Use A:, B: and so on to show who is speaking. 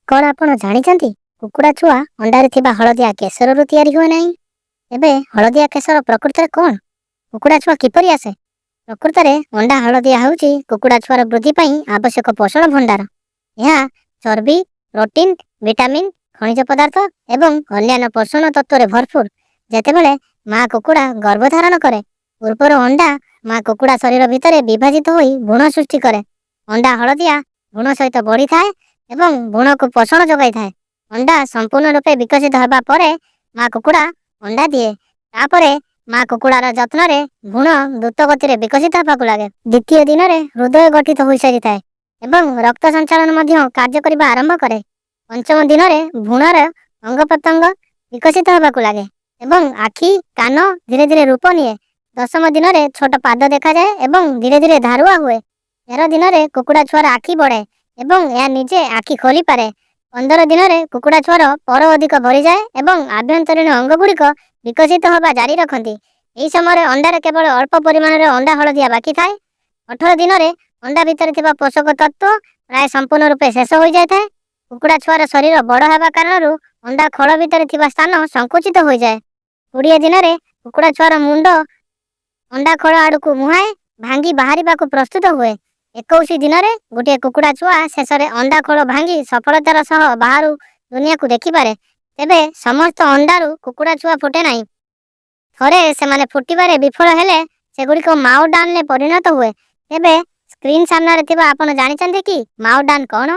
A: କ'ଣ ଆପଣ ଜାଣିଛନ୍ତି, କୁକୁଡ଼ା ଛୁଆ ଅଣ୍ଡାରେ ଥିବା ହଳଦିଆ କେଶରରୁ ତିଆରି ହୁଏ ନାହିଁ? ତେବେ ହଳଦିଆ କେଶର ପ୍ରକୃତରେ କ'ଣ? କୁକୁଡ଼ା ଛୁଆ କିପରି ଆସେ? ପ୍ରକୃତରେ ଅଣ୍ଡା ହଳଦିଆ ହେଉଛି କୁକୁଡ଼ା ଛୁଆର ବୃଦ୍ଧି ପାଇଁ ଆବଶ୍ୟକ ପୋଷଣ ଭଣ୍ଡାର। ଏହା ଚର୍ବି, ପ୍ରୋଟିନ୍, ଭିଟାମିନ୍, ଖଣିଜ ପଦାର୍ଥ ଏବଂ ଅନ୍ୟାନ୍ୟ ପୋଷଣ ତତ୍ତ୍ୱରେ ଭରପୁର। ଯେତେବେଳେ ମା କୁକୁଡ଼ା ଗର୍ଭଧାରଣ କରେ, ପୂର୍ବର ଅଣ୍ଡା ମା କୁକୁଡ଼ା ଶରୀର ଭିତରେ ବିଭାଜିତ ହୋଇ ଭ୍ରୂଣ ସୃଷ୍ଟି କରେ। ଅଣ୍ଡା ହଳଦିଆ ଭ୍ରୂଣ ସହିତ ବଢ଼ିଥାଏ ଏବଂ ଭ୍ରୂଣକୁ ପୋଷଣ ଯୋଗାଇଥାଏ। ଅଣ୍ଡା ସମ୍ପୂର୍ଣ୍ଣ ରୂପେ ବିକଶିତ ହେବା ପରେ ମା କୁକୁଡ଼ା ଅଣ୍ଡା ଦିଏ। ତାପରେ ମା କୁକୁଡ଼ାର ଯତ୍ନରେ ଭ୍ରୂଣ ଦ୍ରୁତ ଗତିରେ ବିକଶିତ ହେବାକୁ ଲାଗେ। ଦ୍ୱିତୀୟ ଦିନରେ ହୃଦୟ ଗଠିତ ହୋଇସାରିଥାଏ ଏବଂ ରକ୍ତ ସଞ୍ଚାଳନ ମଧ୍ୟ କାର୍ଯ୍ୟ କରିବା ଆରମ୍ଭ କରେ। ପଞ୍ଚମ ଦିନରେ ଭ୍ରୂଣର ଅଙ୍ଗ ପ୍ରତ୍ୟଙ୍ଗ ବିକଶିତ ହେବାକୁ ଲାଗେ ଏବଂ ଆଖି, କାନ ଧୀରେ ଧୀରେ ରୂପ ନିଏ। 10ମ ଦିନରେ ଛୋଟ ପାଦ ଦେଖାଯାଏ ଏବଂ ଧୀରେ ଧୀରେ ଧାରୁଆ ହୁଏ। 13 ଦିନରେ କୁକୁଡ଼ା ଛୁଆର ଆଖି ବଢ଼େ ଏବଂ ଏହା ନିଜେ ଆଖି ଖୋଲିପାରେ। 15 ଦିନରେ କୁକୁଡ଼ା ଛୁଆର ପର ଅଧିକ ଭରିଯାଏ ଏବଂ ଆଭ୍ୟନ୍ତରୀଣ ଅଙ୍ଗଗୁଡ଼ିକ ବିକଶିତ ହେବା ଜାରି ରଖନ୍ତି। ଏହି ସମୟରେ ଅଣ୍ଡାରେ କେବଳ ଅଳ୍ପ ପରିମାଣରେ ଅଣ୍ଡା ହଳଦିଆ ବାକି ଥାଏ। 18 ଦିନରେ ଅଣ୍ଡା ଭିତରେ ଥିବା ପୋଷକ ତତ୍ତ୍ୱ ପ୍ରାୟ ସମ୍ପୂର୍ଣ୍ଣ ରୂପେ ଶେଷ ହୋଇଯାଇଥାଏ। କୁକୁଡ଼ା ଛୁଆର ଶରୀର ବଡ଼ ହେବା କାରଣରୁ ଅଣ୍ଡା ଖୋଳ ଭିତରେ ଥିବା ସ୍ଥାନ ସଂକୁଚିତ ହୋଇଯାଏ। 20 ଦିନରେ କୁକୁଡ଼ା ଛୁଆର ମୁଣ୍ଡ ଅଣ୍ଡା ଖୋଳ ଆଡ଼କୁ ମୁହାଁଏ, ଭାଙ୍ଗି ବାହାରିବାକୁ ପ୍ରସ୍ତୁତ ହୁଏ। 21 ଦିନରେ ଗୋଟିଏ କୁକୁଡ଼ା ଛୁଆ ଶେଷରେ ଅଣ୍ଡା ଖୋଳ ଭାଙ୍ଗି ସଫଳତାର ସହ ବାହାରୁ ଦୁନିଆକୁ ଦେଖିପାରେ। ତେବେ ସମସ୍ତ ଅଣ୍ଡାରୁ କୁକୁଡ଼ା ଛୁଆ ଫୁଟେ ନାହିଁ। ଥରେ ସେମାନେ ଫୁଟିବାରେ ବିଫଳ ହେଲେ ସେଗୁଡ଼ିକ ମାଓଡାନରେ ପରିଣତ ହୁଏ। ତେବେ ସ୍କ୍ରିନ୍ ସାମ୍ନାରେ ଥିବା ଆପଣ ଜାଣିଛନ୍ତି କି ମାଓଡାନ କ'ଣ?